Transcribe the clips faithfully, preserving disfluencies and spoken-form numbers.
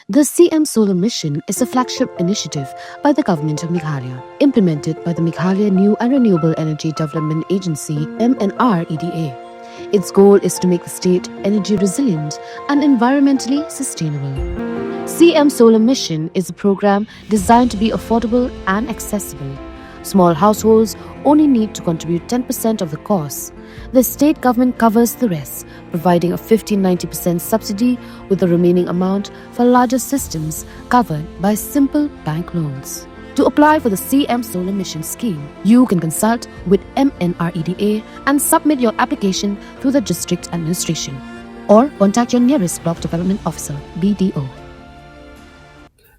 The C M Solar Mission is a flagship initiative by the Government of Meghalaya, implemented by the Meghalaya New and Renewable Energy Development Agency, M N R E D A. Its goal is to make the state energy resilient and environmentally sustainable. C M Solar Mission is a program designed to be affordable and accessible. Small households only need to contribute ten percent of the cost. The state government covers the rest, providing a fifty ninety percent subsidy, with the remaining amount for larger systems covered by simple bank loans. To apply for the C M Solar Mission scheme, you can consult with M N R E D A and submit your application through the district administration, or contact your nearest block development officer, B D O.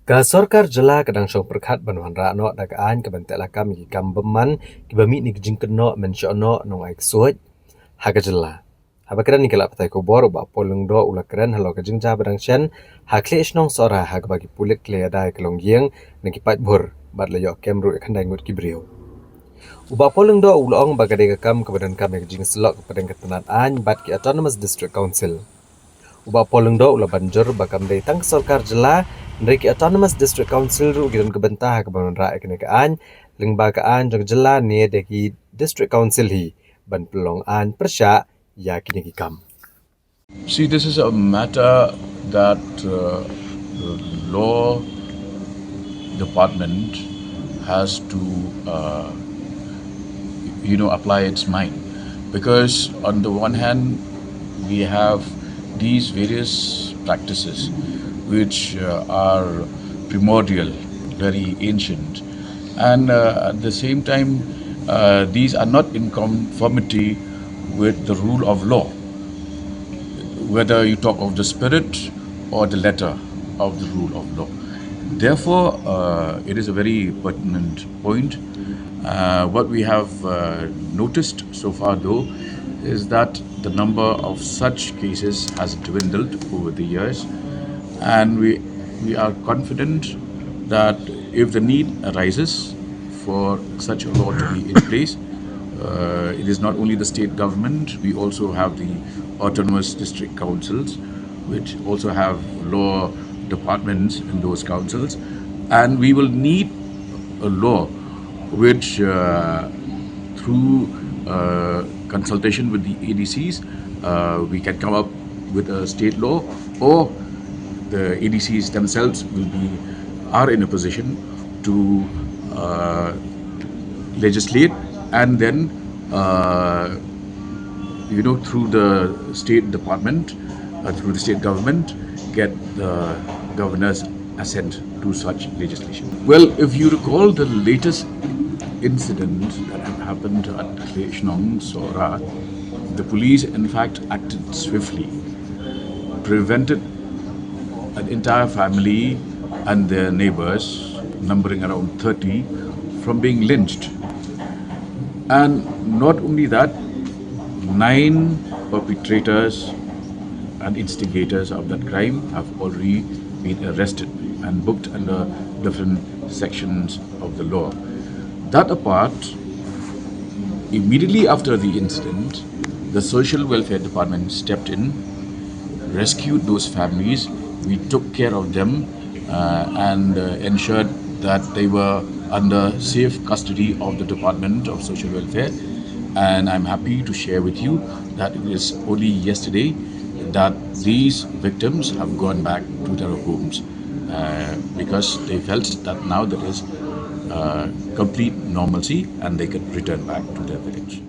Ka sorkar jylla ka dang shong pyrkhat ban wanrah noh da ka aiñ ka ban teh lakam ïa ki kam bymman kiba mih na ki jingkynnoh mynshohnoh nongai ksuid ha ka jylla. Haba kren ïa ki lad pathai khubor, u Bah Paul Lyngdoh u la kren halor ka jingjia ba dang shen ha Khlieh Shnong Sohra, ha kaba ki pulit ki la ïada ïa ka longïing na ki paidbah bad la ïoh kem ruh ïa khyndai ngut ki briew. U Bah Paul Lyngdoh u la ong ba ka dei ka kam kaba donkam ïa ka jingsyllok hapdeng ka tnat aiñ bad ki Autonomous District Council. U Bah Paul Lyngdoh u la ban jur ba kam dei tang ka sorkar jylla, hynrei ki Autonomous District Council ruh ki don ka bynta ha kaba wanrah ïa kane ka aiñ, lyngba ka aiñ jong ka jylla ne da ki District Council hi ban pynlong aiñ pyrshah ïa kine ki kam. See, this is a matter that uh, the law department has to, uh, you know, apply its mind, because on the one hand, we have these various practices which uh, are primordial, very ancient, and uh, at the same time, uh, these are not in conformity with the rule of law, whether you talk of the spirit or the letter of the rule of law. Therefore, uh, it is a very pertinent point. Uh, what we have uh, noticed so far, though, is that the number of such cases has dwindled over the years, and we, we are confident that if the need arises for such a law to be in place, uh, it is not only the state government, we also have the autonomous district councils, which also have law departments in those councils, and we will need a law which, uh, through uh, consultation with the A D Cs, uh, we can come up with a state law, or the A D Cs themselves will be, are in a position to uh, legislate, and then uh, you know, through the state department, uh, through the state government, get the governor's assent to such legislation. Well, if you recall the latest incident that had happened at Khlieh Shnong Sohra, the police, in fact, acted swiftly, prevented an entire family and their neighbors, numbering around thirty, from being lynched. And not only that, nine perpetrators and instigators of that crime have already been arrested and booked under different sections of the law. That apart, immediately after the incident, the social welfare department stepped in, rescued those families. We took care of them uh, and uh, ensured that they were under safe custody of the Department of Social Welfare. And I'm happy to share with you that it is only yesterday that these victims have gone back to their homes uh, because they felt that now there is uh, complete normalcy and they can return back to their village.